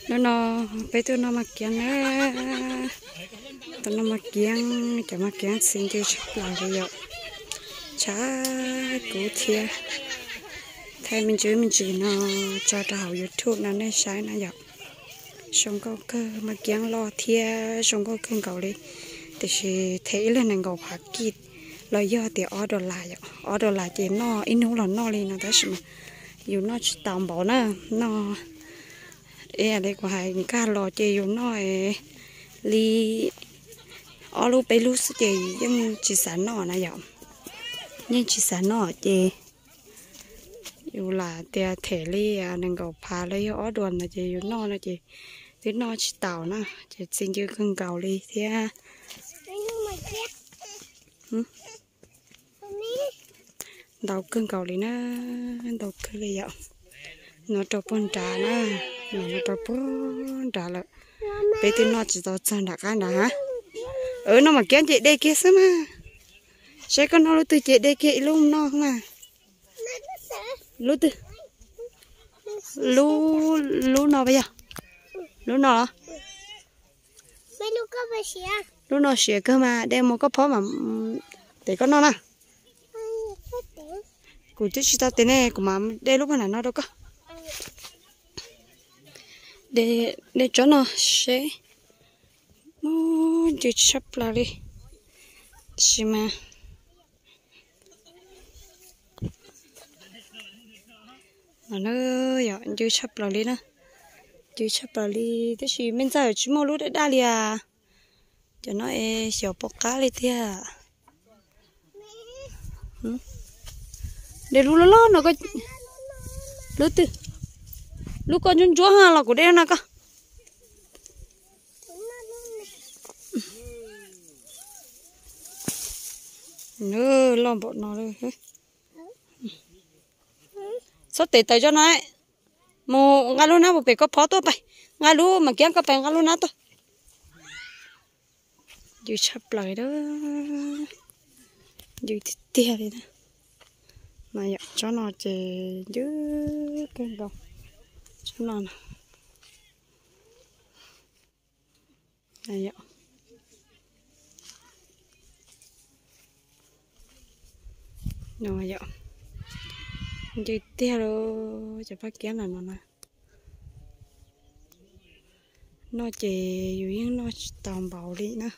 Hnub no peb tuaj noj mas kiab na, tuaj noj mas kiab, cov mas kiab txi ncw tshaj plaws li yom. Tshav kub thiab. Thaij me ntsis me ntsis no tso rau hauv YouTube no nej saib na yom. Zoo nkauj kawg, mas kiab loj thiab zoo nkauj kawg nkaus li. Tiam sis them ib leeg nees nkaum phav kij los yog tias ob dollar yom, ob dollar ces noj ib hnub los noj li no tab sis mas yus noj tsis tau npaum na, noj li kuv hais nkag los ces yus noj li ob lub peb lub xwb ces yeej tsis xav noj na yom, yeej tsis xav noj ces yus lam tias them li nees nkaum phav los yog ob dollar no ces yus noj no ces twb noj tsis taus na, ces txi ncw kawg nkaus li thiab. Ntau kawg nkaus li na, ntau kawg li yom. No rau puag nrad na, no rau puag nrad lawm. Peb twb noj tsis tau txog nram qab nrad ha. Noj mas kiab ces de kiag xwb mas. Saib koj noj lub twg ces de kiag ib lub noj mas. Lub twg? Lub, lub no puas yog? Lub no los? Lub no siav kawg mas de mus koj phob mas tes koj noj na. Kuv twb tsis tau tes ne, kuv mam de lub puag nram no rau koj. De tsob no seb. Ncw tshaj plaws li. Tab sis mas no na, yog ncw tshaj plaws li na. Ncw tshaj plaws li tab sis me ntxawm tsis muaj lub daj daj li as. Cov no es xyov puas qab li tiag. De lub loj loj no, lub twg? Lub koj ntsuab ntsuab los kuv de lub no koj. Loj npaum no li. Txhob tes taws tso no. Mus nqa lub nab mus pem koj phob tuaj pais. Nqa lub mas kiab koj pais nqa lub nab tuaj. Ncw tshaj plaws, ncw tiag tiag li. Mas yom, tsob no ces ncw kawg nkaus. Tsob no ncw tiag li. Cov paj kiab no no na, noj ces yus yeej noj tsis tau npaum li na.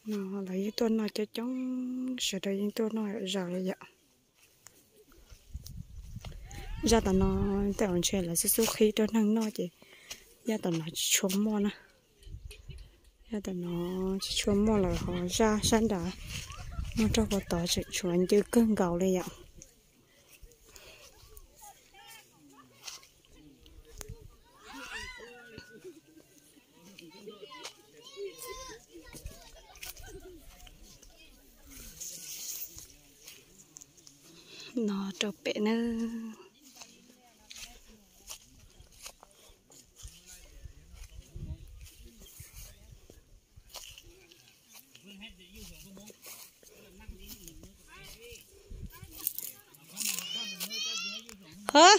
No lawv yeej tuaj noj coob coob, sawv daws yeej tuaj noj zaws li yom. Zaj tom no tej zaum ntshe lawv xub xub qhib rau neeg noj ces zaj tom no tsis tshua muaj na. Zaj tom no tsis tshua muaj lawm, ho zaj sab nrad muaj rau puag tod tseem tshuav ncw kawg nkaus li yom. No rau pem nawb. Hov,